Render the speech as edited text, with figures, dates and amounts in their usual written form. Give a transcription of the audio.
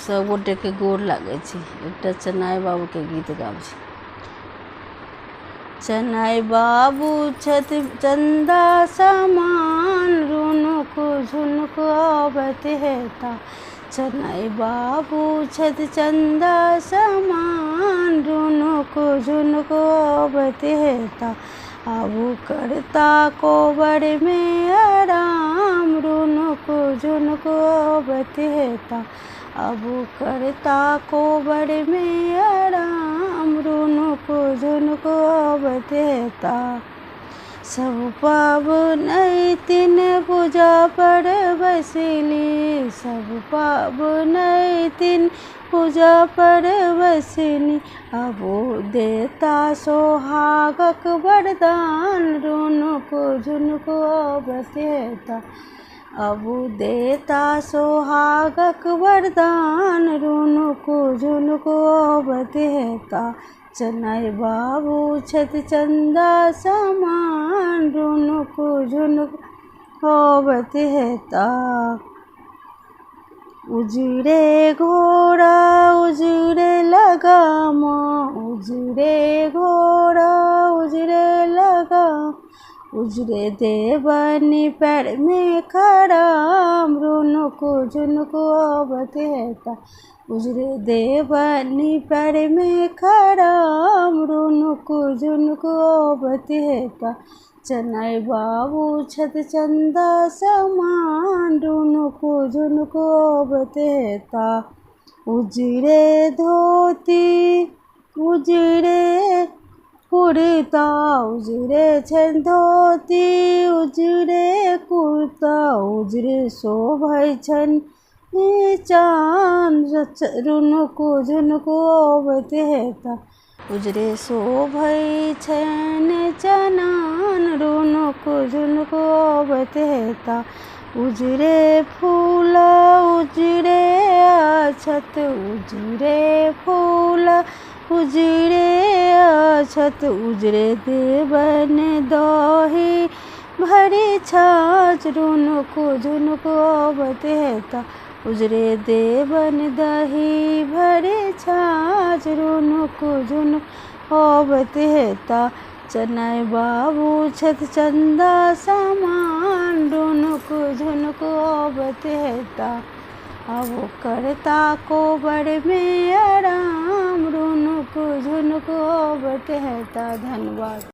सब गोटेके गोर लागै छी। एकटा चनाइ बाबूके गीत गाबै छी। चनाइ बाबू छथि चन्दा समान, रुनुक झुनुक अबैत हेता। चनाइ बाबू छथि चन्दा समान, रुनुक झुनुक अबैत हेता। आबू करता कोबरमे आराम, रुनुक झुनुक अबैत हेता। आबू करता कोबरमे आराम, रुनुक झुनुक अबैत हेता। सब पाबनैतिन पूजा पर बैसली, सब पाबनैतिन पूजा पर बैसली। आबू देता सोहागक वरदान, रुनुक झुनुक अबैत हेता। आबू देता सोहागक वरदान, रुनुक झुनुक अबैत हेता। चनाइ बाबू छथि चन्दा समान, रुनुक झुनुक अबैत हेता। उजरे घोड़ा उजरे लगाम, उजरे घोड़ा उजरे लगाम, उजरे देबनि पैरमे खराम, रुनुक झुनुक अबैत हेता। उजरे देबनि पैरमे खराम, रुनुक झुनुक अबैत हेता। चनाइ बाबू छथि चन्दा समान, रुनुक झुनुक अबैत हेता। उजरे धोती उजरे कुर्ता, उजरे छनि धोती उजरे कुर्ता, उजरे शोभै छनि चान, रुनुक झुनुक अबैत हेता। उजरे शोभै छनि चनान, रुनुक झुनुक अबैत हेता। उजरे फूल उजरे अक्षत, उजरे फूल उजरे अक्षत, उजरे देबनि दही भरि छाँछ, रुनुक झुनुक अबैत हेता। उजरे देबनि दही भरि छाँछ, रुनुक झुनुक अबैत हेता। चनाइ बाबू छथि चन्दा समान, रुनुक झुनुक अबैत हेता। आबू करता कोबरमे आराम, रुनुक झुनुक अबैत हेता। धन्यवाद।